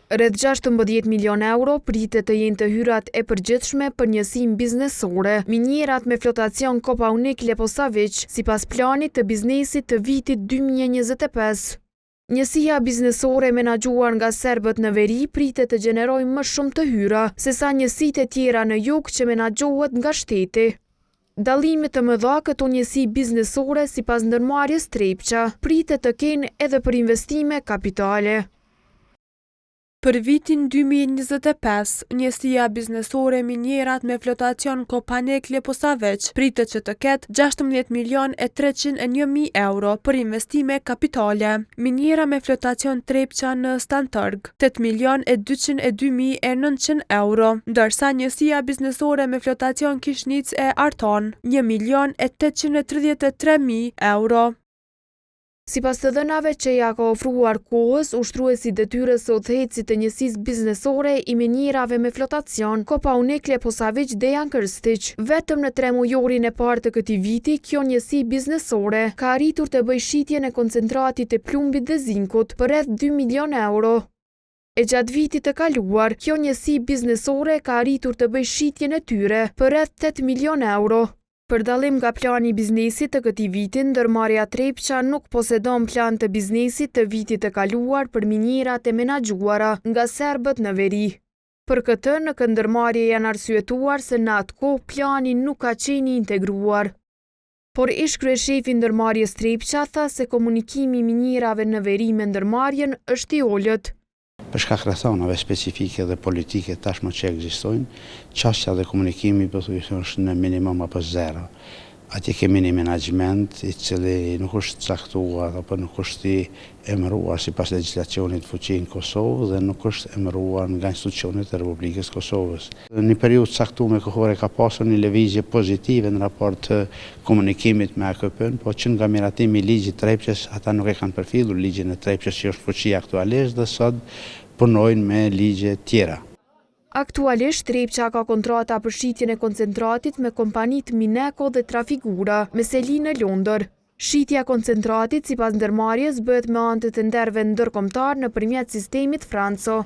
Rreth 16 milionë euro pritet të jenë të hyrat e përgjithshme për njësinë biznesore, minierat me flotacion Kopaonik Leposaviq, sipas planit të biznesit të vitit 2025. Njësia biznesore e menaxhuar nga serbët në veri pritet të gjenerojë më shumë të hyra, sesa njësitë e tjera në jug që menaxhohet nga shteti. Dallime të mëdha këto njësi biznesore sipas ndërmarrjes Trepça, pritet të kenë edhe për investime kapitale. Për vitin 2025, njësia biznesore minierat me flotacion Kopaonik Leposaviq pritet që të ketë 16 milion e 301 mijë euro për investime kapitale. Miniera me flotacion Trepça në Stantërg, 8 milion e 202 mijë e 900 euro, ndërsa njësia biznesore me flotacion Kishnicë e Artanë, 1 milion e 833 mijë euro. Sipas të dhënave që ia ka ofruar kohës, ushtruesi i detyrës së udhëheqësit të njësisë biznesore i minierave me flotacion, Kopaonik Leposaviq Dejan Kërstiq, vetëm në tremujorin e parë të këtij viti, kjo njësi biznesore ka arritur të bëjë shitjen e koncentratit të plumbit dhe zinkut për rreth 2 milionë euro. E gjatë vitit të kaluar, kjo njësi biznesore ka arritur të bëjë shitjen e tyre për rreth 8 milionë euro. Për dallim nga plani i biznesit të këtij viti, ndërmarrja Trepça nuk posedon plan të biznesit të vitit të kaluar për minierat e menaxhuara nga serbët në veri. Për këtë, në këtë ndërmarrje janë arsyetuar se në atë kohë plani nuk ka qenë i integruar. Por ish-kryeshefi i ndërmarrjes Trepça tha se komunikimi i minierave në veri me ndërmarrjen është i ulët. Për shkak rrethanave specifike dhe politike tashmë që ekzistojnë, qasja dhe komunikimi pothuajse është në minimum apo zero. Atje kemi një menaxhment i cili nuk është caktuar apo nuk është i emëruar sipas legjislacionit në fuqi në Kosovë dhe nuk është emëruar nga institucionet e Republikës së Kosovës. Në një periudhë të caktuar kohore ka pasur një lëvizje pozitive në raport të komunikimit me AKP-në, po që nga miratimi i ligjit të Trepçës ata nuk e kanë përfillur ligjin e Trepçës që është në fuqi aktualisht dhe sot punojnë me ligje tjera. Aktualisht, Trepça ka kontrata për shitjen e koncentratit me kompanitë Mineko dhe Trafigura, me seli në Londër. Shitja e koncentratit, sipas ndërmarrjes, bëhet me anë të tenderëve ndërkombëtarë nëpërmjet sistemit Franco.